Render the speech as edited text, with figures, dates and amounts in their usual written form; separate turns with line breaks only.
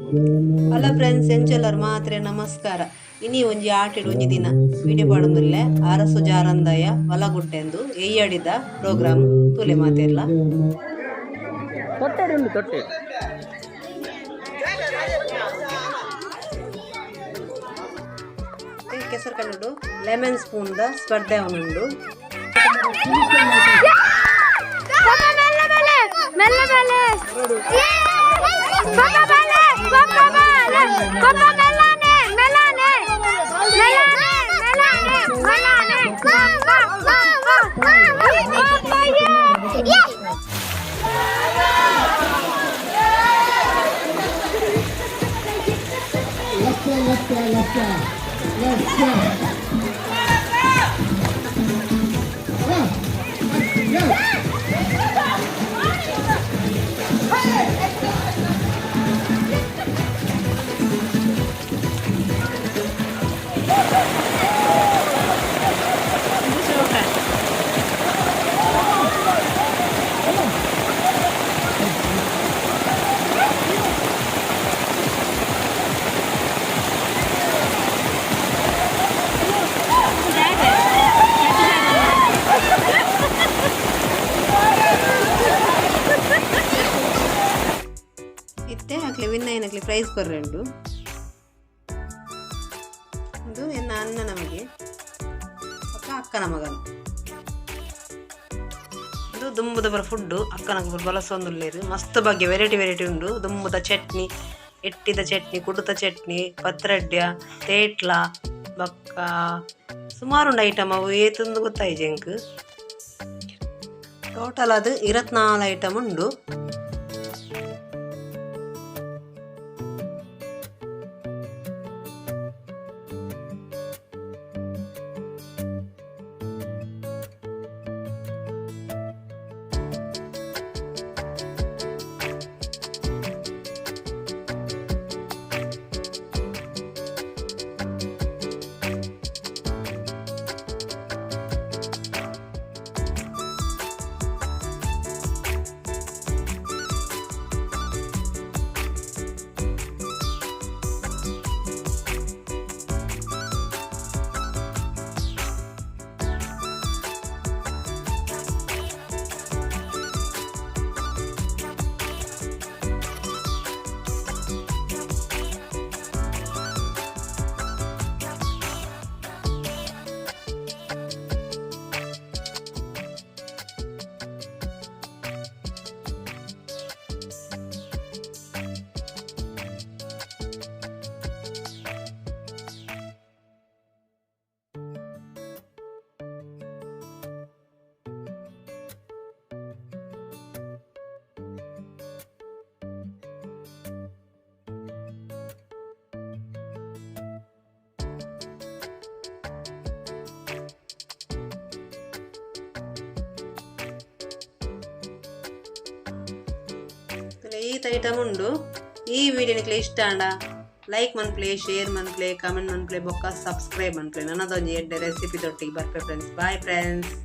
Hello friends, ಎಂಚೆಲ್ಲರ್ ಮಾತ್ರೆ ನಮಸ್ಕಾರ. ಇನಿ ಒಂಜಿ ಆಟಿಡ್ ಒಂಜಿ ದಿನ ವಿಡಿಯೋ ಪಾಡೊಂದುಲ್ಲೆ ಅರಸು ಜಾರಂದಾಯ ವಲಗುಡ್ಡೆಂದು ಎಯ್ಯಡಿದ ಪ್ರೋಗ್ರಾಮ್ ತೂಲೆ ಮಾತೆರ್ಲ.
ತೊಟ್ಟೆಡ್ ಉಂಡು ತೊಟ್ಟೆ.
ಕೆಸರು ಕಲ್ಲುಡು ಲೆಮನ್ ಸ್ಪೂನ್ ದ ಸ್ಪರ್ಧೆ ಉಂಡು.
ಪಪ್ಪ ಮೆಲ್ಲ ಮೇಲೆ ಮೆಲ್ಲ ಮೇಲೆ ಪಪ್ಪ ಮೇಲೆ ಪಪ್ಪ ಮೇಲೆ ಪಪ್ಪ ಮೆಲ್ಲನೆ ಮೆಲ್ಲನೆ ಮೆಲ್ಲನೆ ಮೆಲ್ಲನೆ ಮೆಲ್ಲನೆ ಪಪ್ಪ ಪಪ್ಪ ಪಪ್ಪ ಯೇ
Left, left, left, left. Left, left.
ಇತ್ತೆ ಅಕ್ಲೆ ವಿನ್ನಯ್ಯನಕ್ಲೆ ಪ್ರೈಸ್ ಕೊರ್ರೆಂಡು. ಇದು ಎನ್ನ ಅಣ್ಣ ನಮಗೆ ಅಕ್ಕ ಅಕ್ಕನ ಮಗನ. ಇದು ದುಂಬುದ ಬರ ಫುಡ್ಡು ಅಕ್ಕನ ಬಲಸೊಂದುಲ್ಲೇರು. ಮಸ್ತ್ ಬಗ್ಗೆ ವೆರೈಟಿ ವೆರೈಟಿ ಉಂಡು. ದುಂಬುದ ಚಟ್ನಿ, ಎಟ್ಟಿದ ಚಟ್ನಿ, ಕುಡುತ ಚಟ್ನಿ, ಪತ್ರಡ್ಯ, ತೇಟ್ಲ, ಬೊಕ್ಕ ಸುಮಾರುಂಡು ಐಟಮ್. ಅವು ಏತಂದು ಗೊತ್ತಾಯ್ಜಿ ಎಂಕ್. ಟೋಟಲ್ ಅದು 24 ಐಟಮ್ ಉಂಡು. ಈತ್ ಐಟಮ್ ಉಂಡು. ಈ ವಿಡಿಯೋ ನಿಕ್ಲೆ ಇಷ್ಟ ಆಂಡ ಲೈಕ್ ಮನ್ಪ್ಲೆ, ಶೇರ್ ಮನ್ಪ್ಲೆ, ಕಮೆಂಟ್ ಮನ್ಪ್ಲೆ, ಬೊಕ್ಕ ಸಬ್ಸ್ಕ್ರೈಬ್ ಮನ್ಪ್ಲೆ. ನನ್ನದೊಂಜಿ ಎಡ್ಡೆ ರೆಸಿಪಿ ದೊಟ್ಟಿಗೆ ಬರ್ಪೆ ಫ್ರೆಂಡ್ಸ್. Bye friends.